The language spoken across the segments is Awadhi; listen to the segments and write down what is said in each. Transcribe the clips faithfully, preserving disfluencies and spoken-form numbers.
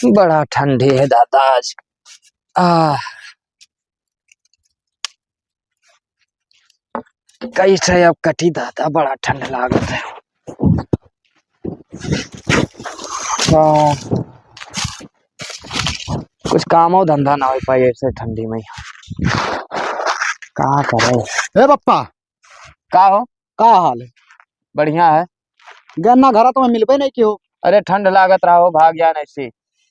बड़ा ठंडी है दादा आज। आह, कैसे अब कटी दादा, बड़ा ठंड लागत है। हाँ, कुछ काम और धंधा ना हो पाए ऐसे ठंडी में। का करे? ए बप्पा, का हो? का हाल है? बढ़िया है। गन्ना घरा तो मैं मिलबे नहीं कियो। अरे ठंड लागत रहा हो, भाग जान ऐसे।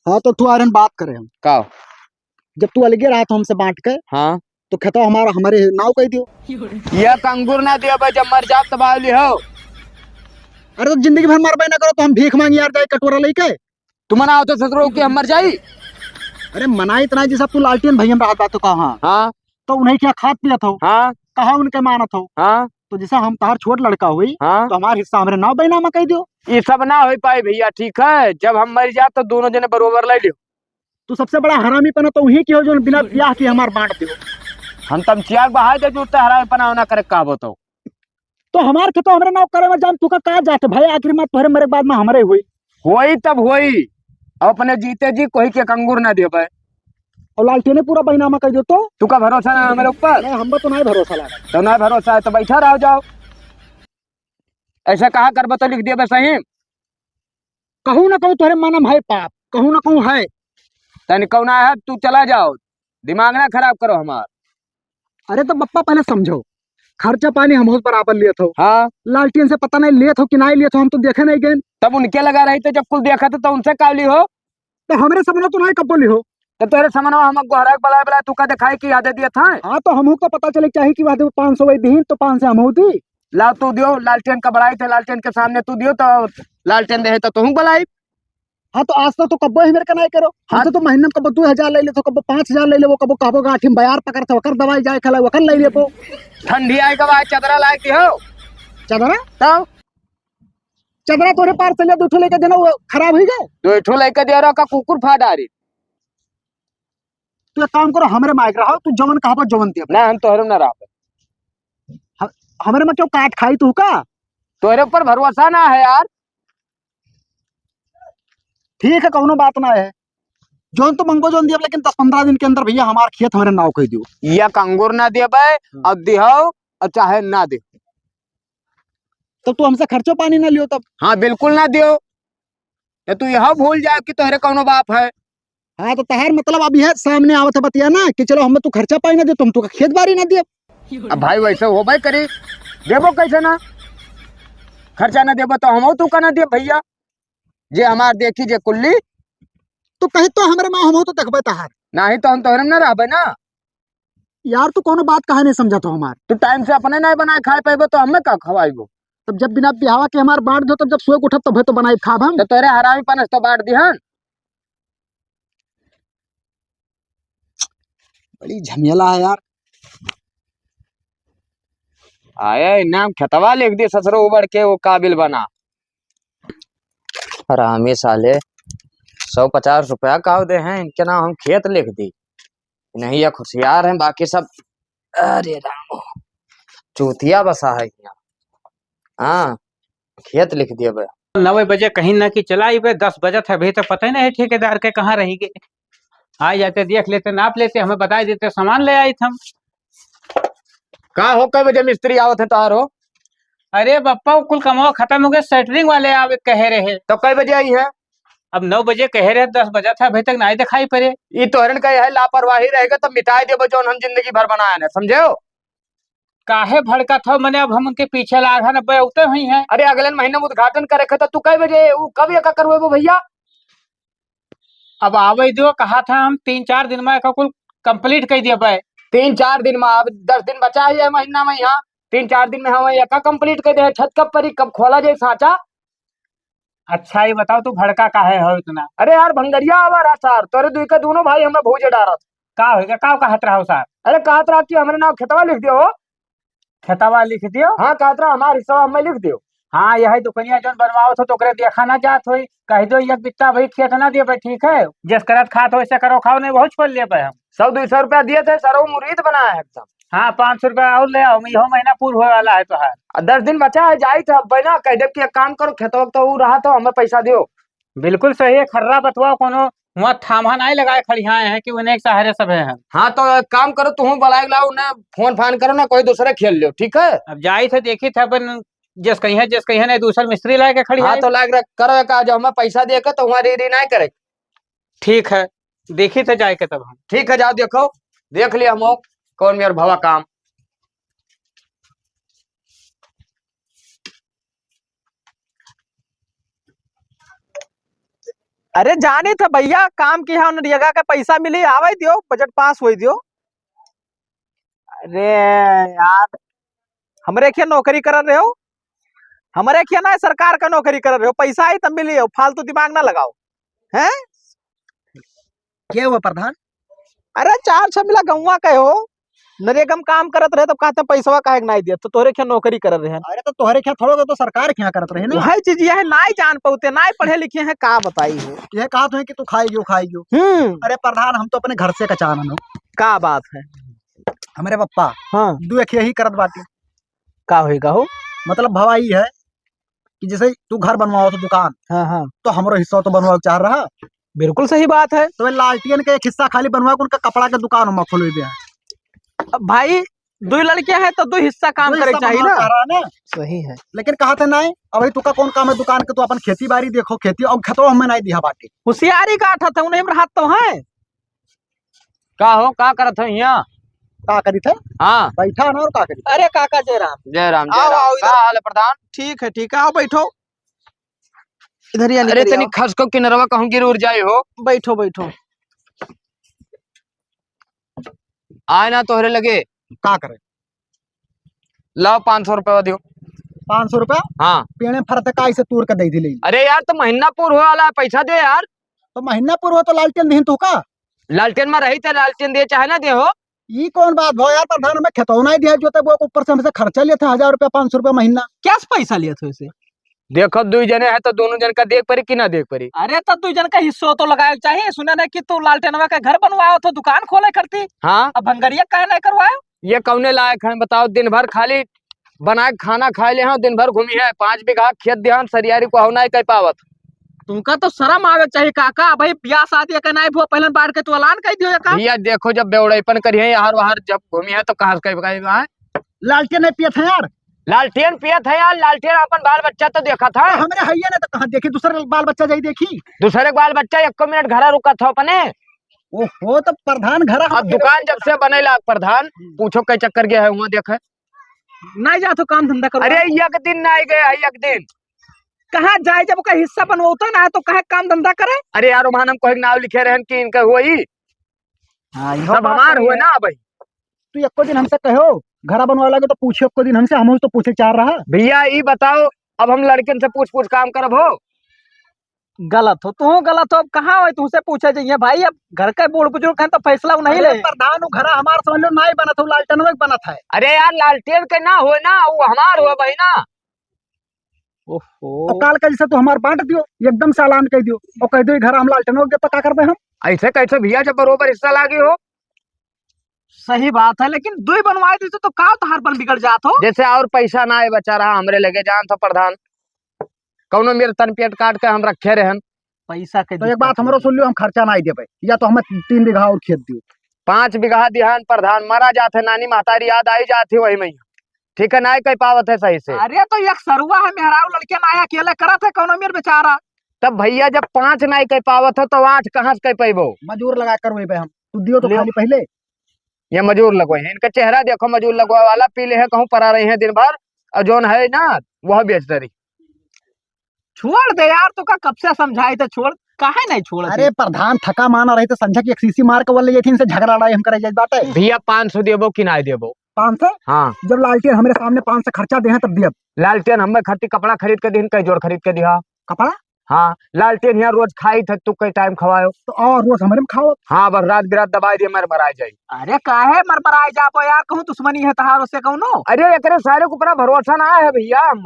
हाँ तो तू आर्यन बात करे हम। का हो? जब तू अलगे रहा था हमसे बांट के, हाँ। तो खेतवा हमारा हमरे नाव कह दियो। ये कंगूर ना दियो भाई, जब मर जाब तब आव लिहो। अरे तो जिंदगी भर मरबे ना करो तो हम भीख मांगी यार जाए कटोरा लेके। तू मना हो तो ससुरो के हम मर जाई। अरे मना इतना जैसा तू लालटेन भैया में रहा था तो कहा। हाँ। तो उन्हें क्या खात पियत हो? हाँ। कहा उनके मानत हो? हाँ। तो जैसे हम तहार छोट लड़का हुई, हाँ। तो हमार हिस्सा हमरे नाव बैनामा कह दियो। ये सब ना हो पाए भैया, ठीक है? जब हम मर जाब तो दोनों जने बरोबर ले लियो। तू सबसे बड़ा हरामी पना तो वही के हो जो बिना ब्याह के हमार बांट दियो। हम तमचिया के बहाय दे जो ते हरामी पना ना करे कहबो तो। तो हमार खेतो हमरे नाव करे में जान तू का, का जात भाई, आखिर में तोहरे मरे के बाद में हमरे हुई। होई तब होई, अब अपने जीते जी कोई के कंगूर ना देबे। और लालटेने पूरा बैनामा कर दो तो? तू का भरोसा ना हमरे ऊपर? नहीं, हम तो नहीं भरोसा लगा। तो ना भरोसा है तो बैठा रह जाओ। ऐसा कहा करबो तो लिख देबे सही। कहूँ ना कहूँ तोहरे मनम है पाप, कहूँ ना कहूँ है। तनी कौन है, तू चला जाओ, दिमाग ना खराब करो हमार। अरे तो बप्पा पहले समझो, खर्चा पानी हम बराबर लेत हो। हाँ। लालटेन से पता नहीं लेत हो कि नहीं लेत हो, हम तो देखे नहीं गए। तब उनके लगा रही तो जब कुल देखा तो, तो उनसे का ली हो? तो हमरे समनवा तो नहीं कब्बो ली हो। तो तोहरे समनवा हम गोहरा के बलाए बलाए तू का दिखाई कि याद दिया था? हाँ तो हमहू को पता चले चाहिए कि वहाँ पाँच सौ वही दीन तो पाँच सौ हमहू दी। लाओ तू दियो, लालटेन का बड़ाई थे, लालटेन के सामने तू दियो तो लालटेन दे है तो तुहू बलाई। हाँ, तो आज तक तो कब्बो ही मेरे का नहीं करो। हाँ। हमसे तो महीने में कब्बो दो हजार ले ले, तो कब्बो पाँच हजार ले ले, वो कब्बो कहबो गाठी में बयार पकड़ था, ओकर दवाई जाए खला, ओकर ले लेबो। ठंडी आए के बाद चदरा लाए के हो। चदरा? तब? चदरा तोरे पार से ले, दो ठो लेके देना, वो खराब हो गए। दो ठो लेके दे रहा का कुकुर फा डारी। तू एक काम करो, हमरे माइक रहो, तू जवन कहबो जवन देबो। ना, हम तोहरे में ना रहबे। ह-, हमरे में क्यों काट खाई तू का? तोहरे ऊपर भरोसा ना है यार। ठीक है, कौनो बात ना है, जौन तू मंगो जौन दियब, लेकिन दस पन्द्रह दिन के अंदर भैया हमार खेत हमरे नाव कह दियो। या कंगूर ना देबे, हम्म। अब दिहो और चाहे ना दे। तब तू हमसे खर्चो पानी ना लियो तब। हाँ, बिल्कुल ना दियो। ये तू यह भूल जाए कि तोहरे कौनो बाप है। हाँ, तो तहार मतलब अब यह सामने आवत है बतिया ना कि चलो हमें तू खर्चा पानी ना दे, तुम तू का खेत बारी ना दे। अब भाई वैसे होबे करी, देबो कैसे ना? खर्चा ना देबो तो हम तू का ना दे भैया, जे हमार देखी जे कुल्ली। तू कही तो हमरे माँ हम तो देखबे तहार। नहीं तो हम तोहरे में ना रहबे ना। यार तू कोनो बात काहे नहीं समझत हो हमार? तू टाइम से अपने नहीं बनाए खाए पाइबो तो हमें का खवाइबो? तब जब बिना बिहावा के हमार बांट दो, तब जब सोए के उठब तब तो बनाई खाब हम। तो तोरे हरामी पनस तो बांट दिहन। बड़ी झमेला है यार। आया इनाम खेतवा लिख दे ससुरो उबड़ के वो काबिल बना। हरामी साले, सौ पचास रुपया काव दे हैं, इनके नाम हम खेत लिख दी। नहीं, ये होशियार हैं, बाकी सब, अरे राम, चूतिया बसा है यहाँ। हाँ, खेत लिख दिया बे। नौ बजे कहीं ना कि चला आई बे, दस बजत है, अभी तो पता ही नहीं ठेकेदार के कहाँ रही गए। आ जाते, देख लेते, नाप लेते, हमें बता देते, सामान ले आई हम। का हो, कै बजे मिस्त्री आवत है तोहार हो? अरे बप्पा, वो कुल कमवा खत्म हो गए, सेंटरिंग वाले आवे कहे रहे। तो कै बजे आई है? अब नौ बजे कहे रहे, दस बजा था, अभी तक नाहीं दिखाई पड़े। ई तोहरन का यह लापरवाही रहेगा, तब मिटाई देबो जौन हम जिंदगी भर बनाए ना, समझे हो? काहे भड़कत हो? मने अब हम उनके पीछे लाग हन, अब उते हुई हैं। अरे अगले महीने में उद्घाटन करे के, तो तू कै बजे, वो कब ये का करवेबो भैया? अब आवे दो, कहा था हम तीन चार दिन में एका कुल complete कर दिया पाए। तीन चार दिन में, अब दस दिन बचा है ये महीना में, यहाँ तीन चार दिन में हम एका complete कर दे। छत कब परी, कब खोला जाए सांचा? अच्छा, ये बताओ, तू भड़का काहे हो इतना? अरे यार, भंगरिया आवा रहा सार, तोरे दुई का दोनों भाई हमें भूजे डारत। का होइगा? का कहत रहा हो सार? अरे, कहत रहा कि हमरे नाम खेतवा लिख दियो हो। खेतवा लिख दियो? हाँ, कहत रहा, हमार हिस्सा हमें लिख दियो। हाँ, यही दुकनिया जौन बनवाओ थो, तो ओकरे देखा ना जात होई। कह दो, एक बित्ता भाई खेत ना दिए भाई, ठीक है? जिस करत खात हो, ऐसे करो, खाओ, नहीं, बहुत छोड़ लिए भाई हम। सौ दो सौ रुपया दिए थे, सर, वो मुरीद बनाया है एकदम। हाँ, पाँच सौ रुपया और ले आओ, इहो महीना पूर होए वाला है तोहार। आ, दस दिन बचा है, जाई थे, अब ना कह देब कि एक काम करो, खेतवा तो ऊ रहा तो हमें पैसा दियो। बिल्कुल सही है, खर्रा बतवाओ, कोनो वहाँ थामा नाहीं लगाए खड़ियाए हैं कि उन्हें एक सहारे सब हैं। हाँ, तो एक काम करो, तुहूँ बुलाए लाओ ना, फोन फान करो ना, कोई दूसरे खेल लो, ठीक है? अब जाई थे, देखी थे अपन, जस कहीं है, जस कहीं है, नहीं दूसर मिस्त्री लाए के खड़ी हाँ, है। तो लाग रख, करो एक, आज हमें पैसा दे के तो वहाँ री री नाहीं करे। ठीक है, देखी थे जाए के तब हम। ठीक है, जाओ देखो, देख लिया हम कौन मेर भवा काम। अरे जानी था भैया, काम किहा नरेगा का पैसा मिली, आवे दियो, बजट पास होई दियो। अरे यार, हमरे खिया नौकरी करत रहो, हमरे खिया ना सरकार का नौकरी करत रहो, पैसा आई तब मिली हो, फालतू दिमाग ना लगाओ, हैं? के हुआ प्रधान? अरे चार छह मिला गौवा के हो, नरेगा में काम करत रहे तब कहते पैसवा काहे के नाहीं दिया, तो तोहरे खिया नौकरी करत रहे। अरे तो तोहरे खिया थोड़ो, तो सरकार खिया करत रहे ना। वही चीज यह नाहीं जान पाते, नाहीं पढ़े लिखे हैं, का बताई हो। यह कहा तो है कि तू खाई गयो, खाई गयो। हम्म। अरे प्रधान, हम तो अपने घर से कचान हो। का बात है? हमरे पप्पा हाँ। दू एक यही करत बाटे। का होई का हो? मतलब भवा ई है कि जैसे तू घर बनवाओ तो दुकान, हाँ, हाँ। तो हमरो हिस्सा तो बनवाओ चाह रहा। बिल्कुल सही बात है। तो ये लालटेन के एक हिस्सा खाली बनवा के उनका कपड़ा के दुकान हम खोलवे दे। अब भाई, दो लड़के हैं तो दो हिस्सा काम दो करे हिस्सा चाहिए बनवा ना। चाह रहा ना। सही है। लेकिन कहा थे नाहीं, अब भाई तुका कौन काम है दुकान के, तू अपन खेती बाड़ी देखो, खेती और खेतवा हमें नाहीं दिया बाटे। होशियारी का था, उन्हें हाथ तो है। का हो, का करत हो हियाँ? का करी थे? हाँ। बैठा ना और का करी? अरे काका जय राम। जय राम, जय आओ, राम। आओ का इधर। हाल है प्रधान? ठीक है, ठीक है, आओ बैठो। इधर ही आ, अरे निकल तनी आओ। खस को किनरवा कहूँ गिर उड़ जाए हो। बैठो, बैठो। आए ना तोहरे लगे। का करे? लाओ पाँच सौ रुपया दियो। पाँच सौ रुपया? हाँ। पेड़े फरत का इसे तोड़ के दे दिले। अरे यार, तो महीना पूर होए वाला है, पैसा दे यार। तो महीना पूर हो तो लालटेन दीन तू का? लालटेन में रही तो लालटेन दे चाहे ना दे हो। ई कौन बात भो यार, प्रधान हमें खेतौना ही दिया जो तब वो ऊपर से हमसे खर्चा लिए थे हजार रुपया, पाँच सौ रुपया महीना। क्या से पैसा लिए थे उसे? देखो, दुई जने हैं तो दोनों जन का देख परी कि ना देख परी? अरे, तो दुई जन का हिस्सो तो लगाए के चाहिए। सुने ना कि तू लालटेनवा के घर बनवाओ तो दुकान खोले करती। हाँ। अब भंगरिया काहे नहीं करवाओ? ये कौने लायक हैं बताओ? दिन भर खाली बना के खाना खाए ले हैं, दिन भर घूमी है। पाँच बीघा खेत दिहान सरियारी को हव नहीं कह पावत। तुमका तो शर्म आवे के चाहिए काका, भाई ब्याह शादी का नहीं भो, पहले बाढ़ के तू ऐलान कर दियो का? भैया देखो, जब बेवड़ाईपन करिए यार, वहार जब घूमी है तो कहाँ से कह पाएगा? लालटेन नहीं पियत है यार। लालटेन पियत है यार, लालटेन अपन बाल बच्चा तो देखत है। तो हमरे हइये ना तो कहाँ देखी, दूसरे बाल बच्चा जाई देखी। दूसरे के बाल बच्चा एको मिनट घरा रुकत हो अपने। ओहो, तो प्रधान घरा अब हमरे दुकान जब से बने लाग प्रधान, हम्म। पूछो कई चक्कर गया है वहाँ देखे। नहीं जात हो काम धंधा करो। अरे एक दिन नहीं गया है, एक दिन। कहाँ जाए जब ओकर हिस्सा बनवाता ना तो कहाँ काम धंधा करे? अरे यार, ओमान हम कोई नाव लिखे रहन कि इनका हुआ ही। हाँ, इहो सब बात हमार सही हुए है। ना भाई। तू एको दिन हमसे कहो, घरा बनवा लागे तो पूछे एको दिन हमसे, हम तो पूछे चाह रहा। भैया, ई बताओ, अब हम लड़कन से पूछ पूछ काम करब हो? गलत हो, तू गलत हो। अब कहाँ हो, तुमसे पूछे जाइए भाई, अब घर के बूढ़ बुजुर्ग हैं तो फैसला उ नहीं अरे ले। प्रधान, उ घरा हमार समझ लो नाई बनत हो, लालटेनवे के बनत है। अरे यार, लालटेन के ना हो ना, वो हमार हो भाई ना। ओहो। और काल का जैसे तू हमार बांट दियो, एकदम से ऐलान कर दियो और कह दियो, "ये घर हम लालटेनवे के पता कर दे हम।" ऐसे कैसे भैया, जब बरोबर हिस्सा लागी हो? सही बात है, लेकिन दुई बनवाए देते तो का तहार बन बिगड़ जात हो? जैसे और पैसा ना आए बचा रहा हमरे लगे, जान तो प्रधान, कौनो मेरे तन पेट काट के हम रखे रहन। पैसा के तो एक दिक्कत बात हमरो नहीं। सुन लियो, हम खर्चा ना ही देबे, या तो हमें तीन बीघा और खेत दियो। पाँच बीघा दिहान प्रधान, मरा जात है, नानी महतारी याद आई जात है वही में, ठीक है, ना ही कह पावत है सही से। अरे तो एक सरुआ है, मेहरारू लड़के ना है, अकेले करत है कौनो मेर बेचारा। तब भैया जब पाँच ना ही कह पावत हो तो आठ कहाँ से कह पैबो? मजूर लगा कर वही पे हम, तू दियो तो ले। खाली पहले। ये मजूर लगवाए हैं, इनका चेहरा देखो, मजूर लगवा वाला पी ले है, कहूँ परा रही है दिन भर, और जौन है ना वह बेच डरी। छोड़ दे यार, तो का कब से समझाए थे, छोड़, काहे नहीं छोड़ अरे प्रधान, थका माना रही तो संझा की एक सीसी मार के वाले ये थी, इनसे झगड़ा लड़ाई हम करे जाए बाटे। भैया पाँच सौ देबो कि ना देबो? पाँच सौ? हाँ। जब लालटेन हमरे सामने पाँच सौ खर्चा दे हैं तब दियब। लालटेन हमें खातिर कपड़ा खरीद के दिहन, कई जोड़ खरीद के दिहा। कपड़ा? हाँ, लालटेन यहाँ रोज खाई थे, तू कई टाइम खवायो। तो और रोज हमरे में खाओ। हाँ, बस रात बिरात दबाई दे, मर मराई जाई। अरे काहे मर मराई जाबो यार, कहूँ दुश्मनी है तहार उससे कौनो? अरे एकरे सारे के ऊपर भरोसा ना है भैया हम।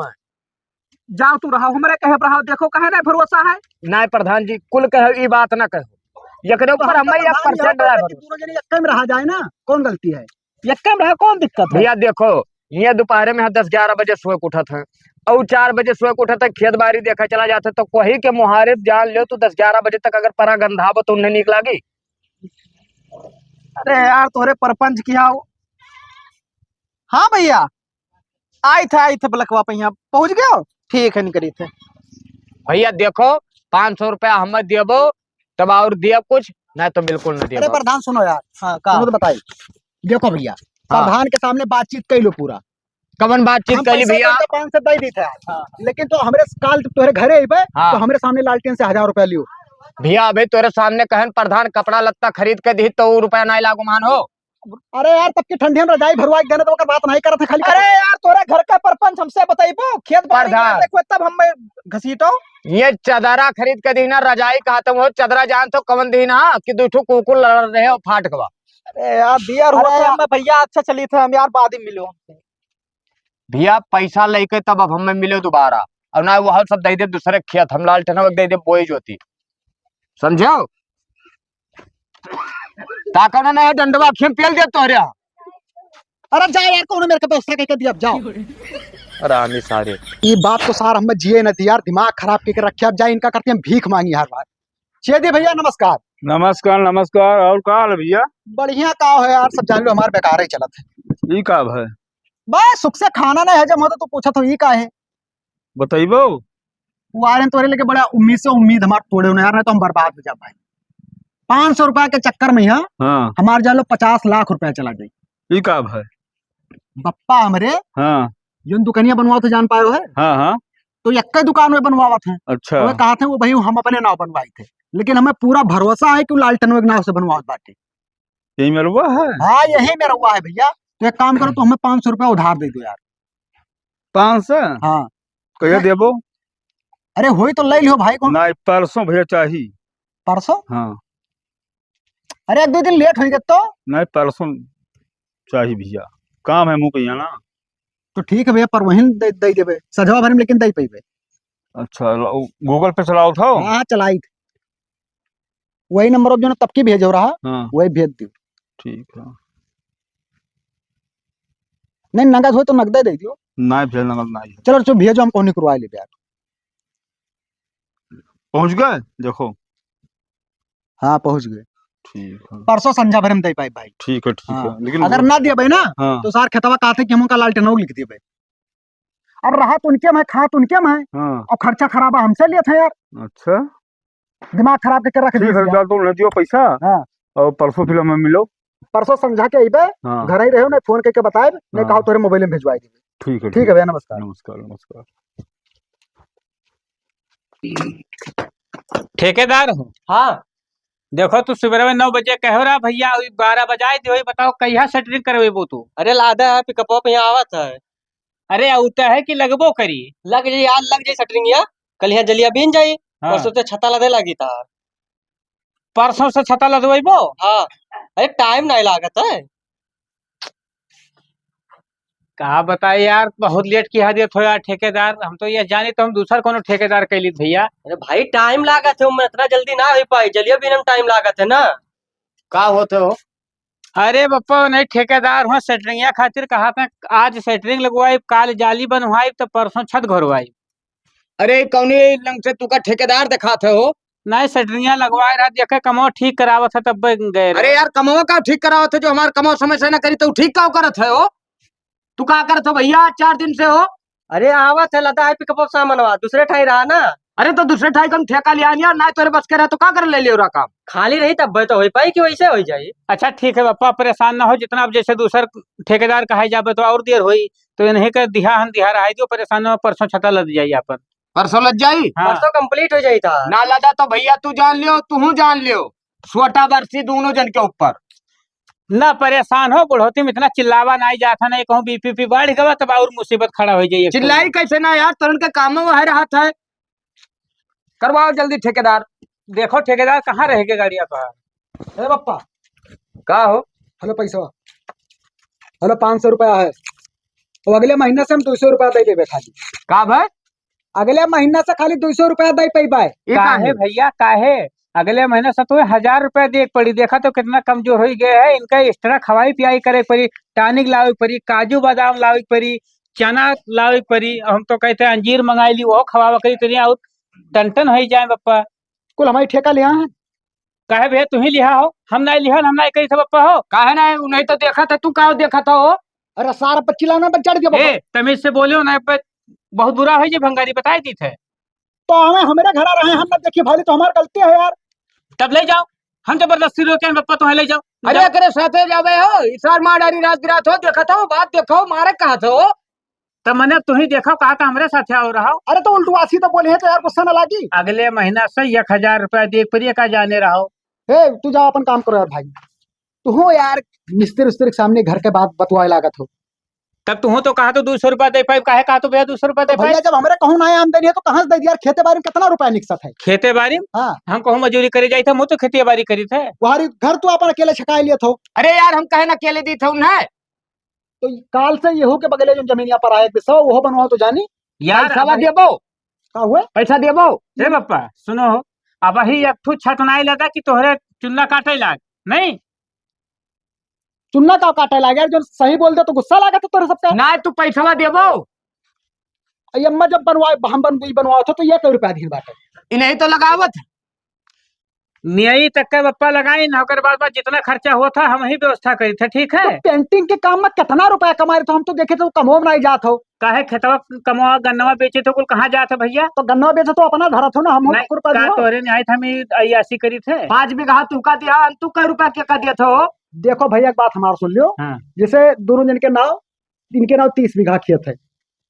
जाओ तू रहो, हमरे कहे रहो, देखो काहे ना भरोसा है। ना प्रधान जी, कुल कहे ई बात ना कहो, एकरे ऊपर तो हमें एक percent ना भरोसा। दोनों जने एक में रहा जाए ना, कौन गलती है? एक में रहा, कौन दिक्कत है? भैया देखो, ये दोपहरे में हम दस ग्यारह बजे सोए के उठत हैं, और चार बजे सोए के उठत है, खेत बारी देखे चला जात है, तो कोही के मुहारिब जान लेव, तू दस ग्यारह बजे तक अगर परा गंधाबो तो उन्हें नीक लागी? अरे यार, तोरे परपंच किहा हो। हाँ भइया, आइत है, आइत है बलकवा पे, यहाँ पहुँच गयो। ठीक है, निकरी थे। भइया देखो, पाँच सौ रुपया हमें देबो, तब और दिया कुछ, नहीं तो बिल्कुल न अरे दिया। प्रधान सुनो यार, हाँ, का? सुनो तो बताई। देखो भइया, हाँ। प्रधान के सामने बातचीत कइ लो पूरा। कवन बातचीत हम कइली पैसा भइया? तो पाँच सौ दे दी थे आज, हाँ। लेकिन तो हमरे काल तोहरे घरे अइबे, हाँ। तो हमरे सामने लालटेन से हजार रुपया लियो। भइया, अभी तोहरे सामने कहन प्रधान कपड़ा लत्ता खरीद के दी तो उ रुपया नहीं लागो मान हो। अरे यार, तब की ठंडी हम रजाई भरवा के देने तो ओकर बात नहीं करत है, खाली अरे यार, तोरे घर का परपंच हमसे बतइबो, खेत बाड़ी प्रधान। में देखो तब हम घसीटो। ये चदरा खरीद के दी ना, रजाई कहा तुम हो, चदरा जान तो कवन दी ना कि दू ठो कुकुर लड़ रहे हो फाट गवा। अरे यार, दिया रुआ अरे तो यार। हमें भइया, अच्छा चली थे हम यार, बाद में मिलो। भइया, पैसा लेके तब अब हमें मिलो दोबारा, और ना वो सब दे दे दूसरे खेत, हम लालटेनवा के दे दे बोई जोती, समझो? ताका ना, ना, डंडवा अखियम पेल दे तोहरे। अरे जा यार, कौनो मेरे के व्यवस्था करके दिया, अब जाओ। हरामी सारे। ये बात तो सार हमें जिए न दी यार, दिमाग खराब करके रखे। अब जा, इनका करते हम भीख मांगी हर बार। छेदी भइया नमस्कार। नमस्कार, नमस्कार। और का हाल है भइया? बढ़िया का है यार, सब जान लो हमार बेकार ही चलत है। ई का है? बस सुख से खाना नहीं हजम होता तो पूछत हो, ई का है? बतइबो? वो आ रहे हैं तोरे लेके, बड़ा उम्मीद से उम्मीद हमार तोड़े होने यार, नहीं तो हम बर्बाद हो जा भाई। पाँच सौ रुपया के चक्कर में यहाँ हाँ। हमार जान लो पचास लाख रुपया चला जाई। ई का भाई? बप्पा हमरे हाँ। जोन दुकनिया बनवावत है, जान पायो है? हाँ, हाँ। तो यक्के दुकान में बनवावत है। अच्छा। वो कहत है, वो भाई हम अपने नाव बनवाई थे, लेकिन हमें पूरा भरोसा है कि वो लालटेनवा के नाव से बनवावत बाटे। यही मेरुआ है? हाँ, यही मेरुआ है भइया। तो एक काम करो, तो हमें पाँच सौ रुपया उधार दे दो यार। पाँच सौ? हाँ। कहिया नहीं। देबो? अरे होई तो ले लियो भाई को। नहीं, परसों भइया चाही। परसों? हाँ। अरे एक दो दिन लेट होई गए तो? नहीं, परसों चाही भइया, काम है मुँह कहिया ना। तो ठीक है भइया, पर वहीं दे, दे देबे, सजवा भरे में लेकिन दे पइबे। अच्छा, ला-, उ Google Pay चलावत हो? हाँ, हाँ, चलाइत। वही नंबर अब जो ना तब की भेजो रहा, हाँ। वही भेज दियो। ठीक है। नहीं, नगद हो तो नगदे दे दियो। नहीं भइया, नगद नहीं है। चलो, चलो, भेजो, हम कौन करवा ले यार। पहुँच गए? देखो। हाँ, पहुँच गए। ठीक है। परसों संझा भरे में दे पाई भाई। ठीक है, ठीक हाँ। है। लेकिन अगर वो ना दिए भाई ना, हाँ। तो सार खेतवा कहते कि हम उनका लालटेनवा लिख दिए भाई। अब रहा तो उनके में, खा तो उनके में, हाँ। और खर्चा खराबा हमसे लिए थे यार। अच्छा। दिमाग खराब करके रख ठीक है, दिए। जा तो उन्हें दियो पैसा। हाँ। और परसों फिर हमें मिलो। परसों संझा के अइबे, हाँ। घर ही रहो, नहीं फोन करके बताएब, नहीं हाँ। कहो तोरे मोबाइल में भेजवाई देबे। ठीक है, ठीक है ठीक। भइया, नमस्कार। नमस्कार, नमस्कार। ठेकेदार हो? हाँ। देखो, तू सुबह में नौ बजे कहो रहा भइया, अभी बारह बजाए दियो, बताओ कहिया सेटरिंग करवेबो तू? अरे लादा है, पिकअपवा पे यहाँ आवत है। अरे, आउता है कि लगबो करी? लग जाई यार, लग जाई सेटरिंगिया। कल यहाँ जलिया बीन जाई, हाँ। परसों ते छता लदे लागी तार। परसों से छता लदवइबो? हाँ। अरे, टाइम नहीं लागत है। का बताए यार, बहुत लेट किहा देत हो यार ठेकेदार। हम तो ये जानी तो हम दूसर कोनो ठेकेदार कइ लीत भइया। अरे भाई, टाइम लागत है, उनमें इतना जल्दी ना होइ पाई, जलिया बीने में टाइम लागत है ना। का होत हो? अरे बप्पा, नहीं ठेकेदार हो, सेटरिंगिया खातिर कहा था, आज सेटरिंग लगवाई, काल जाली बनवाई, तो परसों छत घोरवाई। अरे, कौनी लंग से तू का ठेकेदार देखात हो? नहीं, सेटरिंगिया लगवाए रहा, देखे कमवा ठीक करावत है, तब गए रहे। अरे यार, कमवा का ठीक करावत है, जो हमार कमवा समय से ना करी, तो ठीक का करत है हो? तू का करत हो भइया, चार दिन से हो? अरे आवत है, लदा है पिकअप सामानवा, दूसरे ठाई रहा ना। अरे तो दूसरे ठाई कम ठेका लिया लिया, ना तोरे बस के रहा तो का कर ले लियो रहा काम? खाली रही तब तो होइ पाई कि वैसे होइ जाई। अच्छा ठीक है बप्पा, परेशान ना हो, जितना अब जैसे दूसर ठेकेदार कहाई जाबे तो और देर होई, तो इन्हें के दिहा हम दिहा रहा है, जो परेशान ना हो, परसों छता लद जाई आपन। परसों लद जाई? हाँ। परसों complete होइ जाई था। ना लदा तो भइया तू जान लियो, तू जान लियो, छोटा बरसी दोनों जन के ऊपर। ना परेशान हो, बुढ़ौती में इतना चिल्लावा नाई जात है, ना कहूँ बीपी पी बढ़ गवा, तब और मुसीबत खड़ा होइ जाई। चिल्लाई कैसे ना यार, तुरंत के काम में वह रहत है। करवाओ जल्दी ठेकेदार। देखो ठेकेदार, कहाँ रह गए गाड़िया तो? ए बप्पा। का हो? हेलो पैसा। हेलो, पाँच सौ रुपया है। तो अगले महीना से हम दो सौ रुपया दे देबे खाली। का भाई? अगले महीना से खाली दो सौ रुपया दे पइबे। ई काहे काहे? भइया, काहे? अगले महीना से तो हजार रुपया दे के पड़ी। देखा तो कितना कमजोर होइ गए है। इनका extra खवाई पियाई करे के पड़ी, tonic लावे के पड़ी, काजू बादाम लावे के पड़ी, चना लावे परी, हम तो कहते अंजीर मंगाई ली, वो खवावा करी, तनी और टन टन होई जाए बप्पा। कुल हमारी ठेका लिहा है। काहे भैया, तू ही लिहा हो, हम नहीं लिहा, हम नहीं कही थे बप्पा हो। काहे नहीं, उ नहीं तो देखत है, तू का देखत हो? अरे सारा पच्ची लाना पर चढ़ गया बप्पा। ए, तमीज से बोलियो ना, ब-, बहुत बुरा होई जे भंगारी बताई दी थे। तो हमें, हमारे घर आ रहे हैं, हम ना देखी भाली, तो हमार गलती है यार। तब ले जाओ, हम जबरदस्ती रोके हैं बप्पा, तुम्हें ले जाओ। अरे जाओ। एकरे साथे जावे हो, इसार मार डारी रात बिरात हो, देखत हो, बात देखो, मारे कहत हो। तब मने अब तुही देखो, कहा था हमरे साथे आओ रहो। अरे तो उल्टवासी तो बोले हैं तो यार गुस्सा ना लागी। अगले महीना से एक हजार रुपया दे परी का जाने रहो। हे, तू जाओ अपन काम करो यार भाई। तू हो यार, मिस्त्री उस्त्री के सामने घर के बात बतवाए लागत हो। तब तू हो तो कहा तो दो सौ रुपया दे पाइब, काहे कहा तो भैया दो सौ रुपया दे तो भैया पाइब? जब हमरे कहूँ ना आमदनी है तो कहाँ से दे दिया यार? खेते बारी में कितना रुपया निकसत है? खेते बारी में? हाँ। हम कहूँ मजूरी करे जाई था, मुँह तो खेती बारी करी थे। वहारी घर तू अपन अकेले छकाए लिए थो। अरे यार, हम कहे ना अकेले दी थे उन्हें। तो काल से ये हो के बगले जो जमीन यहाँ पर आए एक सौ, वो बनवाओ तो जानी। यार, पैसा अब देबो? का हुए? पैसा देबो? ए बप्पा, सुनो हो, अबही एक ठो छटनाई लगा कि तोहरे चुन्ना काटे लाग, नहीं? चुन्ना का काटे लाग यार, जो सही बोल दे तो गुस्सा लागत है तोरे सबका। ना, तू पैसवा देबो? अरे अम्मा जब बनवाए, हम बन-, ई बनवाओ थे तो ये कई रुपया दिन बाटे? ई नहीं तो लगावत। नियई तक के बप्पा लगाई ना, ओकर बाद, बाद जितना खर्चा होत है, हम ही व्यवस्था करी थे, ठीक है? तो पेंटिंग के काम में कितना रुपया कमाए थे? हम तो देखे थे, कमो में नहीं जात हो। काहे खेतवा कमवा, गन्नवा बेचे थे, कुल कहाँ जात है भैया? तो गन्नवा बेचे तो अपना धरत हो ना, हम नहीं, कुकुर पर का दियो। तोहरे निहायत हम ही अय्यासी करी थे। पाँच बीघा तू का दिया, तू कै रुपया के का दिया था हो? देखो भैया, एक बात हमार सुन लियो। हाँ। जैसे दोनों जन के नाव, इनके नाव तीस बीघा खेत है,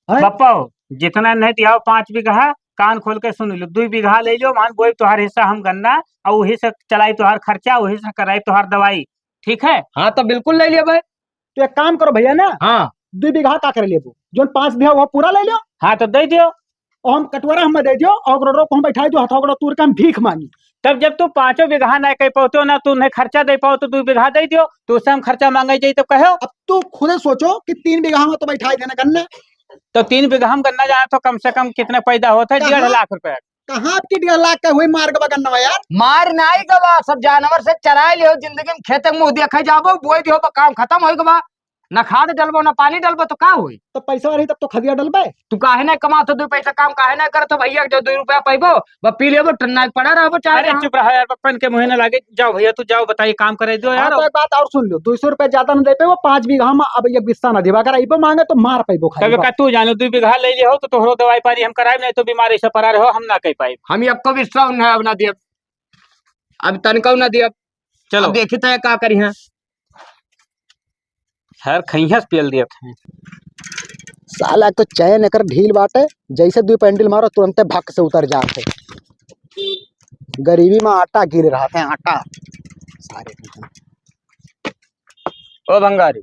हैं? बप्पा हो, जितना नहीं दिया हो पाँच बीघा, कान खोल के सुन लो, दुई बीघा ले लो, मान बोए तोहार हिस्सा हम गन्ना, और वही से चलाई तोहार खर्चा, वही से कराई तोहार दवाई, ठीक है? हाँ, तो बिल्कुल ले लिया भाई। तो एक काम करो भैया ना, हाँ। दुई बीघा का कर लेबो, जोन पाँच बीघा वो पूरा ले लियो। हाँ, तो दे दियो। और हम कटवरा हमें दे दियो, और ओकरो रोप हम बैठाई दियो, हथौकड़ो तूर के हम भीख मांगी। तब जब तू पाँचों बीघा नहीं कर पावतो ना, तू नहीं खर्चा दे पाओ, तो दुई बीघा दे दियो, तो उससे हम खर्चा मांगे जाई, तब कहो। अब तू खुदे सोचो कि तीन बीघा में तो बैठाई देना गन्ना। तो तीन बीघा में गन्ना जाए तो कम से कम कितना पैदा होता है? कहाँ? डेढ़ लाख रुपया। कहाँ आपकी डेढ़ लाख का हुई मार गवा गन्ना यार? मार नाई गवा, सब जानवर से चराए लियो, जिंदगी में खेते में मुँह देखे जाबो, बोए दियो, बा काम खत्म होई गवा। ना खाद डलबो, ना पानी डलबो, तो का होई? तो पैसा रही तब तो खदिया डलबे। तू काहे ना कमात हो, दो पैसा काम काहे ना करत हो भैया, जो दो रुपया पैबो, बा पी लेबो, टन्ना के पड़ा रहबो, चाहे अरे जहाँ। चुप रहा यार, पप्पन के मुँहे ना लागे। जाओ भैया, तू जाओ, बताइए, काम करे दो हाँ, यार। तो एक बात और सुन लो, दो सौ रुपया ज्यादा ना दे पे, वो पाँच बीघा में अब ये बिस्सा ना देबा, अगर अइबो मांगे तो मार पैबो खाली तब बा। का तू जानो, दो बीघा ले लियो तो तोहरो दवाई पानी हम कराए, नहीं तो बीमारी से परार हो, हम ना कह पाए। हम एको बिस्सा उन्हें अब ना दियब, अब तनका ना दियब। चलो। अब देखी तो का करी है। हर खइहस पेल दियत हैं। साला को चैन एकर ढील बाटे, जैसे दुई पैंडल मारो तुरंते भक से उतर जात है। गरीबी में आटा गिर रहा था, आटा। सारे ओ भंगारी,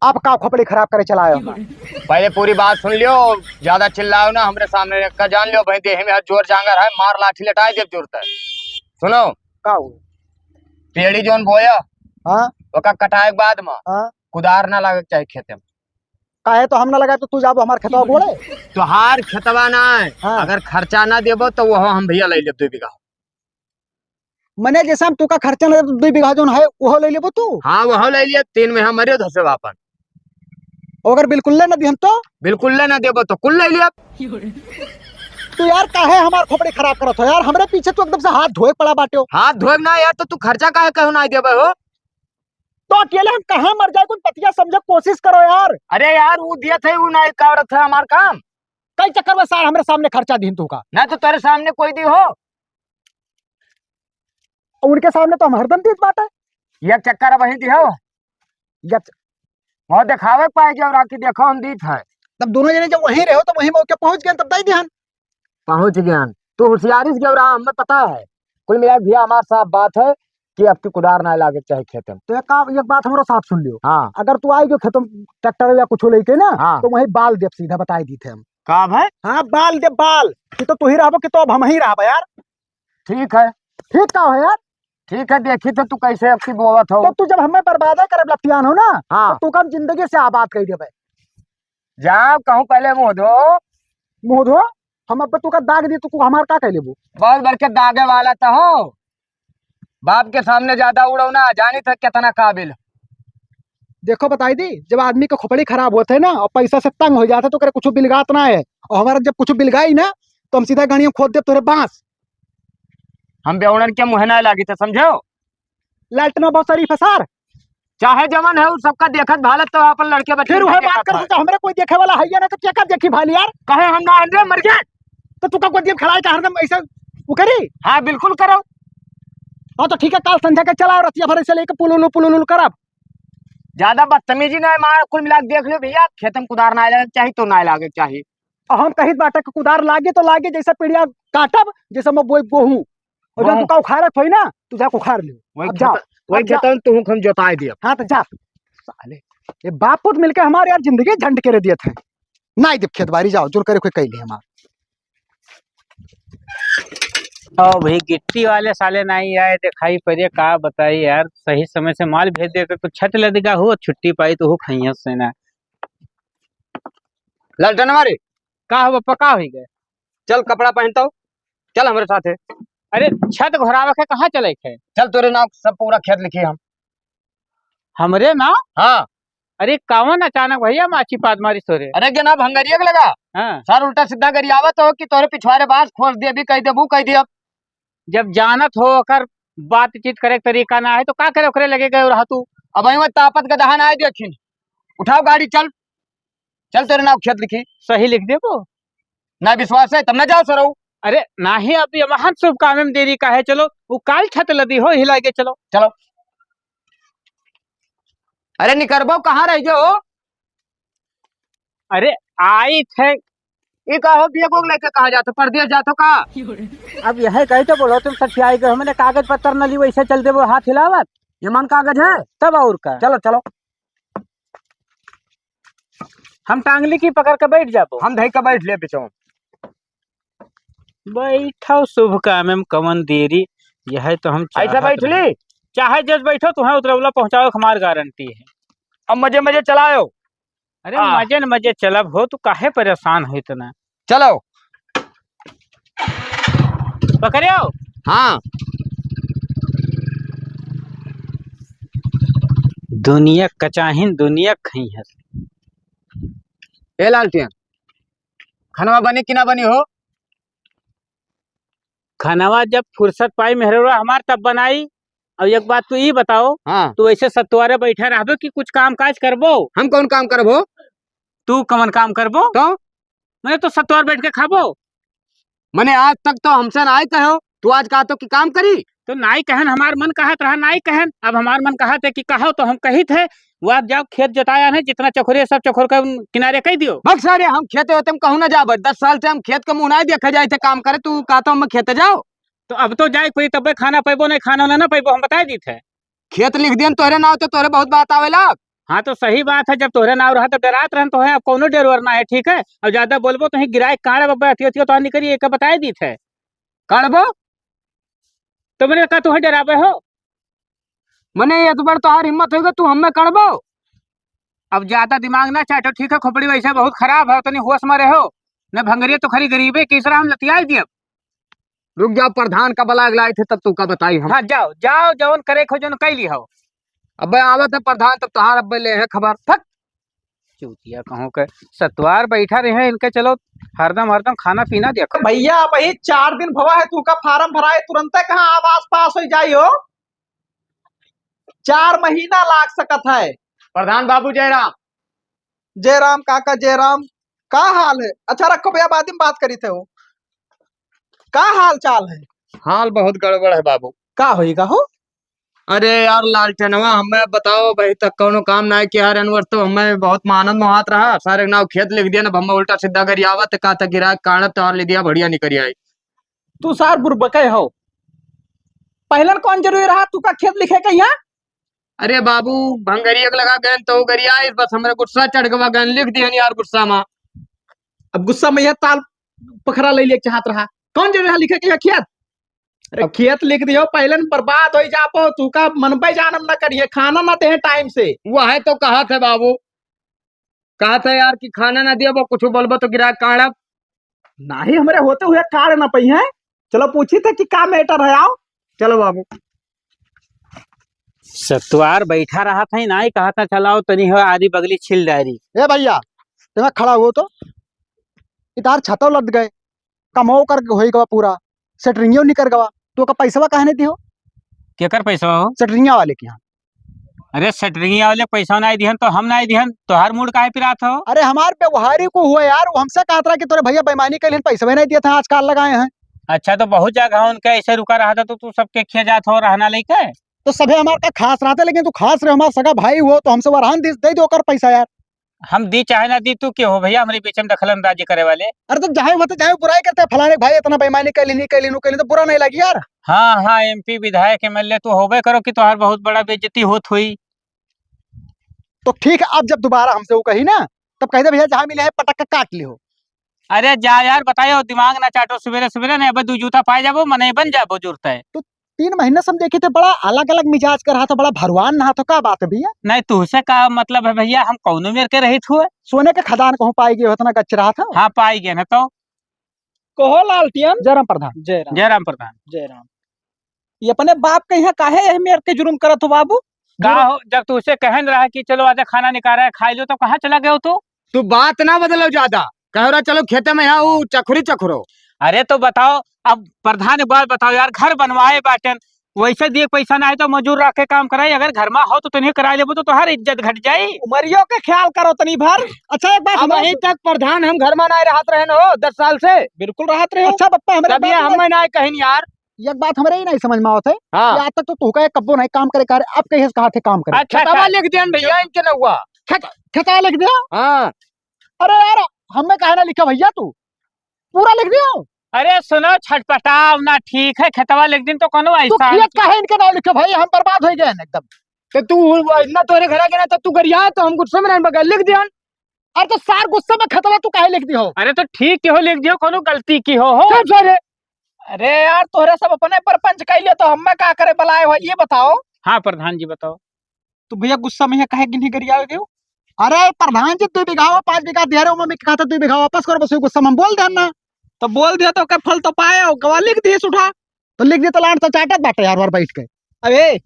आप का खोपड़ी खराब करे चलाए हो? पहले पूरी बात सुन लियो, ज्यादा चिल्लाओ ना हमरे सामने, का जान लियो भाई, देह में जोर जांगर है, मार लाठी लटाए जब जरूरत है। सुनो, का हो? पेड़ी जौन बोया, हाँ? ओका कटाए के बाद में हाँ? कुदार ना लागे के चाही खेते में। काहे तो हम ना लगाए तो तू जाबो हमार खेतवा बोले? तोहार खेतवा ना है, हाँ। अगर खर्चा ना देबो तो वो हम भैया ले लेब दो बीघा। मने जैसे हम तू का खर्चा ना देबो, दो बीघा जौन है वो ले लेबो तू? हाँ, वो ले लिया, तीन महीना मरियो धसे बापन। अगर बिल्कुल ले ना दी हम तो? बिल्कुल ले ना देबो तो कुल ले लिया। तू यार काहे हमार खोपड़ी खराब करत हो यार, हमरे पीछे तू एकदम से हाथ धोए पड़ा बाटे हो। हाथ धोए ना यार, तो तू खर्चा काहे कहूँ ना देबे हो? तो अकेले हम कहाँ मर जाए, कुछ बतिया समझे कोशिश करो यार। अरे यार, वो दिया था, वो ना करत है हमार काम। कई चक्कर में सार हमरे सामने खर्चा दीन तू का? ना तो तेरे सामने कोई दी हो। उनके सामने तो हम हरदम दीत बाटे। ये चक्कर अब वहीं दिहो। ये च-, वहाँ दिखावे के पाए कि और आके देखो हम दीत है। तब दोनों जने जब वहीं रहो तो वहीं मौके पहुँच गए, तब दे दिहन। पहुँच गए। तू होशियारी से गेवरा, हमें पता है। कुल मिला के भैया हमार साफ बात है कि अब की कुदार ना लागे के चाहे खेते में। तो एक काम, एक बात हमरो साफ सुन लियो। हाँ। अगर तू आई गयो खेतों ट्रैक्टर या कुछ लेके ना, हाँ। तो वहीं बाल देब, सीधा बताई दी थे हम। का भाई? हाँ, बाल देब, बाल। कि तो तू ही रहबो कि तो अब हम ही रहबो यार। ठीक है। ठीक का है यार? ठीक है, देखी तो तू कैसे अब की बोवत हो। तो तू जब हमें बर्बाद करब लतियान हो ना, हाँ। तो तू का हम जिंदगी से आबाद कर देबे। जाओ कहूँ पहले मुँह धो। मुँह धो? हम अब तू का दाग दी, तू को हमार का कह लेबू? बहुत बढ़ के दागे वाला तो हो। बाप के सामने ज्यादा उड़ो ना, जानी था कितना काबिल। देखो बताई दी, जब आदमी क खोपड़ी खराब होत है ना और पैसा से तंग होइ जात है तो ओकरे कुछ बिलगात ना है, और हमारा जब कुछ बिलगाई ना तो हम सीधा गड़िया खोद देब तोहरे बांस। हम बेवड़न के मुँहे ना लागी थे, समझो? लालटनवा बहुत शरीफ है सर। चाहे जवन है, उ सबका देखत भालत तो अपन लड़के बच्चे फिर के वह देखत बात कर है। तो हमरे कोई देखे वाला है या ना, तो क्या कर देखी भाली यार? कहे हम ना अंडे मर गए। तो तू का गोदी में खड़ा है का हरदम ऐसा वो करी? हाँ, बिल्कुल करो। हाँ, तो ठीक है, काल संझा के चला और रतिया भर ऐसे लेके पुलुलु, पुलुलु करब। ज्यादा बदतमीजी ना है, मार कुल मिला के देख लियो भैया, खेत में कुदार ना लागे के चाही, तो ना लागे के चाही। और हम कहित बाटे कि कुदार लागे तो लागे, जैसे पीड़िया काटब, जैसे मैं बोई गोहूँ। और जब गोहूँ। तू का उखाड़े होई ना, तू जाके उखाड़ लियो। वही अब जा, खेत, वही अब जा। खेतन तू हम जोताई दिया। हाँ, तो जा। साले, ये बाप पुत मिलके हमारे यार जिंदगी झंड के रे दिए थे। ना ही देब खेत बारी, जाओ, जो करे कोई कैले हमार। ओ भाई, गिट्टी वाले साले नहीं आए, दिखाई पड़े, का बताई यार, सही समय से माल भेज देते तो छत लदिगा हो, छुट्टी पाई तो हो खैया से ना। लालटनवा रे। का हो बप्पा, का होई गए? चल कपड़ा पहनता हो, चल हमरे साथे। अरे छत घोरावे के कहाँ चले के है? चल तोरे नाव सब पूरा खेत लिखी हम। हमरे नाव? हाँ। अरे कवन अचानक भैया माची पाद मारी तोरे? अरे के ना भंगरिया के लगा। हाँ। सर उल्टा सीधा गरियावत हो कि तोरे पिछवारे बांस खोस दे, भी कह देबू, कह दिया। जब जानत हो ओकर बातचीत करे के तरीका ना है तो का करे ओकरे लगे गए रहा तू? अब वही तापत गदहा ना है देखिन। उठाओ गाड़ी, चल, चल तोरे नाव खेत लिखी। सही लिख देबो। ना विश्वास है तब ना जाओ सरऊ। अरे नाही, अब ये महान शुभ काम में देरी का है, चलो वो काल छत लदी हो हिला के चलो। चलो। अरे निकरबो कहाँ रह गयो हो? अरे आई थे। ये का हो, बिया गोग लेके कहाँ जाते, परदेश जाते का? अब यह कहे तो बोलो तुम सठियाई गए, हमने कागज पत्तर न ली, वैसे चल देबो हाथ हिलावत। ये मन कागज है? तब और का? चलो चलो। हम टांगली की पकड़ के बैठ जाबो। हम धई के बैठ ले पिछो। बैठो, शुभ काम में कवन देरी, यह तो हम ऐसा चाहत बैठ रहे। ली? चाहे जस बैठो, तुम्हें उतरौला पहुँचावे के हमार गारंटी है। अब मजे मजे चलायो। अरे आ। मजे न मजे चलब हो, तू काहे परेशान हो इतना? चलो। पकड़ियो। हाँ। दुनिया कचाहिन, दुनिया खई है। ए लालटिया, खनवा बनी कि ना बनी हो? खनवा जब फुर्सत पाई मेहरवा हमार तब बनाई। अब एक बात तू ई बताओ, हाँ। तू ऐसे सतुआरे बैठे रहबो कि कुछ काम काज करबो? हम कौन काम करबो? तू कवन काम करबो? तो? मने तो सतुआर बैठ के खाबो। मने आज तक तो हमसे नाई कहो, तू आज कहा तो कि काम करी? तो नाई कहन, हमार मन कहत रहा नाई कहन, अब हमार मन कहत है कि कहो तो हम कहित है, वो आप जाओ खेत जोताया है, जितना चखोरे सब चखोर के किनारे कह दियो। भग सारे, हम खेते होते हम कहूँ ना जाबे, दस साल से हम खेत के मुँह नाई देखा जाए थे काम करे, तू कहा तो हम खेते जाओ। तो अब तो जाए कोई तब्बे खाना पैबो नहीं, खाना ना, ना पैबो, हम बताए दीत है। खेत लिख दियन तोहरे नाव तो तोहरे बहुत बात आवेला। हाँ तो सही बात है, जब तोहरे नाव रहा तो डरात रहन तो है, अब कौनो डर वर ना है, ठीक है? अब ज्यादा बोलबो तो ही गिराए काढ़ बब्बे अथियो अथियो तो निकरी एक बताए दीत है। काढ़बो? तो मैंने कहा तू है डराबे हो? मने ये तो बड़ तोहार हिम्मत होगा, तू हमें कड़बो? अब ज्यादा दिमाग ना चाटो, ठीक है? खोपड़ी वैसे बहुत खराब है, तनी होश में रहो। न भंगरिया तो खरी गरीबे की तरह हम लतियाई दियब। रुक जाओ, प्रधान का बलाग लाए थे, तब तू का बताई हम। हाँ, जाओ, जाओ, जौन करे खो, जौन कैली हो। अबे आवत है प्रधान, तब तोहार अब्बे ले है खबर। फक। चूतिया कहूँ के सतवार बैठा रहे हैं इनके, चलो हरदम, हरदम खाना पीना देखो। भैया, अबही चार दिन भवा है, तू का फार्म भराए, तुरंते कहाँ आवास पास हो जाई हो? चार महीना लाग सकत है। प्रधान बाबू जयराम। जयराम काका जयराम, का हाल है? अच्छा रखो भैया, बाद में बात करी थे हो। का हाल चाल है? हाल बहुत गड़बड़ है बाबू। का होई का हो? अरे यार लालटेनवा, हमें बताओ भाई, तक कौनो काम ना है कि यार अनवर तो हमें बहुत मानत मोहात रहा, सारे नाव खेत लिख दिया ना, हमें उल्टा सीधा गरियावत, का तक गिरा काढ़त तो और ले दिया, बढ़िया निकल आई। तू सार बुरबके हो। पहलन कौन जरूरी रहा तू का खेत लिखे के यहाँ? अरे बाबू, भंगरिया के लगा गए तो गरिया, इस बस हमरे गुस्सा चढ़ गवा गए, लिख दिहन यार गुस्सा मा। अब गुस्सा में यह ताल पखरा ले लिए चाहत रहा। कौन जरूरी रहा लिखे के यहाँ खेत? अरे अब खेत लिख दियो, पहलन बर्बाद हो जापो, तू का मनबे जानम ना करिए, खाना ना दे टाइम से। वह है तो कहा थे बाबू, कहा थे यार कि खाना ना दियो, वो कुछ बोलबो तो गिरा काढ़ब। नाही, हमरे होते हुए काढ़ ना पई है। चलो पूछी थे कि का मैटर है, आओ। चलो बाबू। सतवार बैठा रहत है, नाहीं कहत है, "चलाओ तनी हो आरी बगली छिल डारी।" ए भइया, तेमा खड़ा हुओ तो, इतार छतौ लद गए, कमौ करके होई गवा पूरा, सेटरिंगियो निकर गवा, तो ओका पैसवा काहे नहीं दिहो? केकर पैसवा हो? सेटरिंगिया वाले के यहाँ। अरे, सेटरिंगिया वाले पैसा नाहीं दिहन तो हम नाहीं दिहन, तोहार मूड काहे पिरात हो? अरे, हमार व्यवहारी को हुआ यार, वो हमसे कहत रहा कि तोरे भइया बेईमानी कइले हैं, पैसवे नाहीं दिया था, आजकल लगाए हैं। अच्छा, तो बहुत जगह उनके ऐसे रुका रहा था, तो तू सबके खिया जात हो रहना लेके? तो सभे हमार का खास रहते, लेकिन तू खास रहे, हमार सगा भाई हो, तो हमसे वरहान दे, दे दो ओकर पैसा यार। हम दी चाहे ना दी, तू के हो भइया हमरे बीच में दखल अंदाजी करे वाले? अरे तो जाहे होते, जाहे बुराई करते, फलाने के भाई इतना बेईमानी कइले नहीं, कइले नहीं, कइले तो बुरा नहीं लगी यार। हाँ, हाँ, एमपी, विधायक, एमएलए तू होबे करो कि तोहार बहुत बड़ा बेइज्जती होत हुई। तो ठीक है, अब जब दोबारा हमसे वो कही ना, तब कह दे, "भइया, जहाँ मिले है, पटक के काट लिहो।" अरे जा यार, बतायो, दिमाग ना चाटो सुबेरे सुबेरे, नहीं, अब दू जूता पाए जाबो, मने बन जाबो जुरते। तो तीन महीना से हम देखे थे, बड़ा अलग-अलग मिजाज का रहा था, बड़ा भरवान नहा था, का बात है भइया? नहीं, तुहसे का मतलब है भइया, हम कौनो मेर के रहित हुए? सोने के खदान कहूँ पाई गए हो, इतना गच रहा था। हाँ, पाई गए ना तो। कहो लालटियन। जयराम प्रधान। जयराम। जयराम प्रधान। जयराम। ये अपने बाप के यहाँ काहे यह मेर के जुर्म करत हो बाबू? का जुर्म हो, जब तुहसे कहन रहा कि चलो आजा खाना निकारा है, खाई लो, तो कहाँ चला गए हो तू? तू बात ना बदलो ज्यादा। कह रहा चलो खेते में यहाँ वो चखुरी चखुरो। अरे तो बताओ, अब प्रधान एक बात बताओ यार, घर बनवाए बाटेन, वैसे दिए पैसा ना है तो मजूर रख के काम कराई, अगर घर में हो तो तनिए कराई लेबो तो तोहार इज्जत घट जाई। उमरियो के ख्याल करो तनी भर। अच्छा एक बात अब सुनाओ। अभी तक प्रधान हम घर में ना रहत रहन हो दस साल से। बिल्कुल रहत रहे हो। अच्छा पप्पा हमरे तब ये बात में हमें ना कहिन यार। एक बात हमरे ही नहीं समझ में आवत है हाँ। कि आज तक तो तुहका एक कब्बो नहीं काम करे, करे, अब कहिए कहा थे काम करे। अच्छा, खेतवा अच्छा। लिख देन भइया इनके नौवा। खेत-, खेतवा लिख दिया? हाँ। अरे यार, हमें काहे ना लिखा भइया तू? पूरा लिख दियो। अरे सुनो, छटपटाओ ना, ठीक है, खेतवा लिख दिन तो कोनो तू ऐसा खेत काहे इनके नाम लिखे भाई, हम बर्बाद हो गए हैं एकदम। तो तू वो इतना तोरे घर आ गया ना, तो तू गरिया, तो हम गुस्से में नहीं बगैर लिख दिया। अरे तो सार गुस्से में खेतवा तू काहे लिख दियो? अरे तो ठीक की हो लिख दियो, कोनो गलती की हो, हो। चुप सारे। अरे यार, तोहरे सब अपने परपंच कैले तो हमें का करे बुलाए हो, ये बताओ। हाँ प्रधान जी बताओ। तो भइया गुस्सा में है, काहे गिन्ही गरियावे गयो? अरे प्रधान जी, दो बीघा हो, पाँच बीघा दे रहे हो, मम्मी के कहते दो बीघा वापस करो, बस ये गुस्सा में हम बोल देना। तो बोल दिया तो का फल तो पाए हो, गवा लिख दिए उठा। तो लिख दिए तो लांड तो चाटत बाटे यार, बार बैठ के। अबे,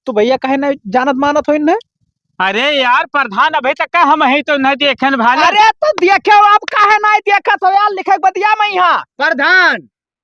तू भइया काहे ना जानत मानत हो इन्हें? अरे यार प्रधान, अभी तक का हम ही तो नहीं देखे न भाले। अरे तो देखे हो, आप काहे ना देखत हो यार, लिखे के बतिया में यहाँ। प्रधान,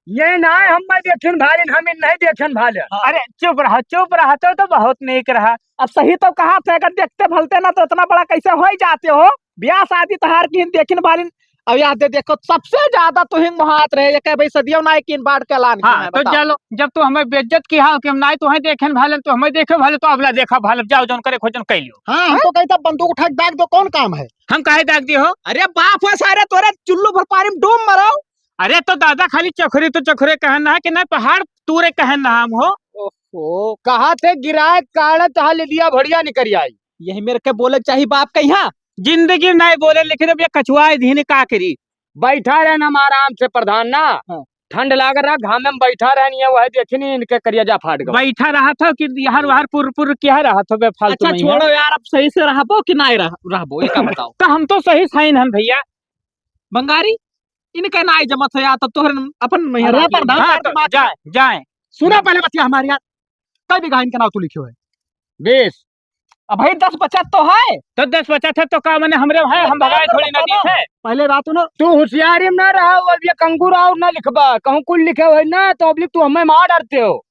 ये ना है, हम मैं देखन भालिन, हम इन नहीं देखन भालिन। अरे चुप रहा, चुप रहा, तो, तो बहुत नीक रहा। अब सही तो कहा थे, अगर देखते भलते ना तो इतना बड़ा कैसे हो ही जाते हो? ब्याह शादी तहार की देखन भालिन। अब याद दे देखो, सबसे ज्यादा तो हिंग महात रहे, ये कहे भाई सदियों ना एक इन बाढ़ के लान की हाँ, है, तो बताओ। चलो, जब तू हमें बेइज्जत किहा हो कि हम ना तो हैं देखन भालिन, तो हमें देखे भाले, तो अब ना देखा भाले, जाओ जौन करे खोजन कैलियो। हाँ, हम तो कहता बंदूक उठा के दाग दो, कौन काम है? हम काहे दाग दिए हो? अरे बाप हो सारे, तोरे चुल्लू भर पानी में डूब मरो। अरे तो दादा खाली चखरे तो चखरे कहन ना कि ना पहाड़ तूरे कहन ना हम हो। ओहो, कहा थे गिराए काढ़ तहा ले लिया भड़िया निकरी आई। यही मेरे के बोले चाही बाप के यहाँ। जिंदगी में नहीं बोले, लेकिन अब ये कछुआ है धीने का करी। बैठा रहे ना हम आराम से प्रधान ना। हाँ। ठंड लाग रहा, घामे में बैठा रहे नहीं है, वह देखी नहीं इनके करिया जा फाट गवा। बैठा रहा था कि यहाँ वहाँ पुर पुर क्या रहा था बे फालतू अच्छा, में छोड़ो यहाँ। यार, अब सही से रहबो कि नहीं रह-, रहबो, ये का बताओ। तो हम तो सही साइन हन भइया। बंगारी, इनके ना आई जमत है यार, तब तोहरे अपन नहीं अरे यार, प्रधान हाँ, यार, तो दिमाग जाए, जाए। सुना पहले बतिया हमारी यार, कई बीघा इनके नाव तू लिखे हुए? बीस। अब भाई दस बचत तो है। तो दस बचत है तो का मने हमरे है, हम भगाए थोड़ी ना दी है। पहले बात ना। तू होशियारी में ना रहा, अब ये कंगूर और ना लिखबा, कहूँ कुल लिखे हुए ना, तो अब लिख तू हमें मार डरते हो।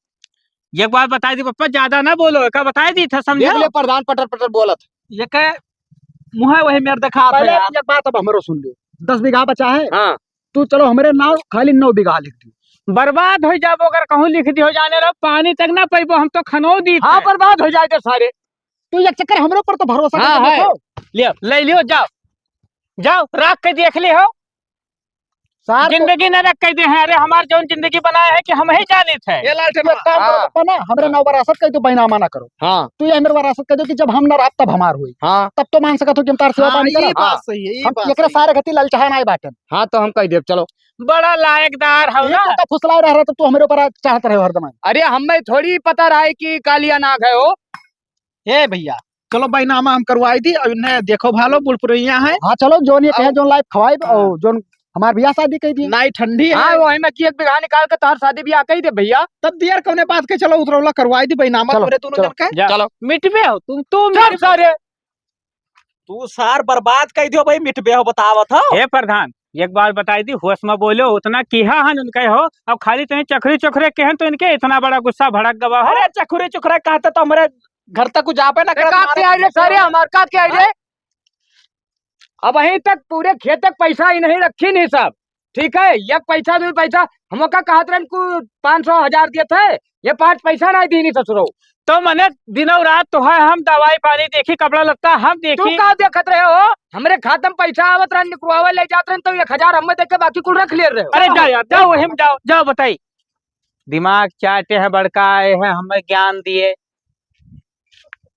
एक बात बताई दी पप्पा, ज्यादा ना बोलो, का बताई दी था, समझे? देख ले प्रधान पटर पटर बोलत। ये के मुँह है वही मेरे देखा पहले यार। एक बात अब हमरो सुन लो, दस बीघा बचा है। हाँ। तू चलो हमरे नाव खाली नौ बीघा लिख दी। बर्बाद हो जाबो अगर कहूँ लिख दी हो जाने रहो, पानी तक ना पैबो, हम तो खनो दी हाँ, थे। बर्बाद हो जाए थे सारे। तू एक चक्कर हमरे ऊपर तो भरोसा हाँ, करके है। देखो। लियो, ले लियो, जाओ। जाओ, राख के देख ली हो। सार तो जिंदगी न रख के दे हैं। अरे, हमार जौन जिंदगी बनाए है कि हम ही जानित है। ये लालटेन तू एक काम करो हाँ। पापा ना, हमरे हाँ। नाव वरासत कह दो, बैनामा ना करो। हाँ। तू ये हमरे वरासत कह दो कि जब हम ना रहब तब हमार हुई। हाँ। तब तो मान सकत हो कि हम तार सेवा हाँ, पानी ये करब। बात हाँ। सही है, ये हम बात एकरे सही है। सारे गति ललचाए ना बाटन। हाँ, तो हम कह देब, चलो। बड़ा लायकदार हो ये ना। तो फुसलाए रह रहा तो तू हमरे ऊपर आ-, चाहत रहे हो हरदम। अरे, हमें थोड़ी पता रहा है कि कालिया नाग है हो। ए भइया, चलो बैनामा हम करवाई दी, अब इन्हें देखो भालो, बुढ़पुरैया है। हाँ, चलो, जोन ये कहे, अब जोन लाइफ खवाई, हाँ। और जोन हमार बियाह शादी कइ दी। नाहीं, ठंडी है। हाँ, वही में कि एक बीघा निकाल के तोहार शादी बियाह कइ दे भइया। तब दियर कौने बात के, चलो उतरौला करवाइ दी, बैनामा चलो, तोरे दोनों चलो, जन के। जा। चलो। मिटबे हो तुम, तुम चुप मिटबे। सारे। तू सार बर्बाद कइ दियो भाई, मिटबे हो बतावत हो। हे प्रधान, एक बात बताइ दी, होश में बोलो, उतना किहा हन उनके हो, अब खाली तुहीं चखरी चोखरे के हन तो इनके इतना बड़ा गुस्सा भड़क गवा हो। अरे चखरी चोखरे कहते तो हमरे घर तक कुछ आपे ना ए, करत, का मारे क्या रे पीछे। सारे, हमार का क्या रे? हाँ? अबहीं तक पूरे खेत तक पैसा इन्हीं रखी नहीं सब, ठीक है, एक पैसा, दुइ पैसा, हमका कहत रहन कु पाँच सौ, हजार दिए थे, ये पाँच पैसा नाहीं दीनी ससुरो। तो मने दिनौ रात तो है, हम दवाई पानी देखी, कपड़ा लत्ता हम तू देखी। का देखत रहे हो? हमरे खाता में पैसा आवत रहन, निकलवावे ले जात रहन, तो एक हजार हमें देके बाकी कुल रख ले रहे हो। अरे जाओ यार, जाओ, वही में जाओ, जाओ बताई। दिमाग चाटे हैं बड़का, आए हैं हमें ज्ञान दिए।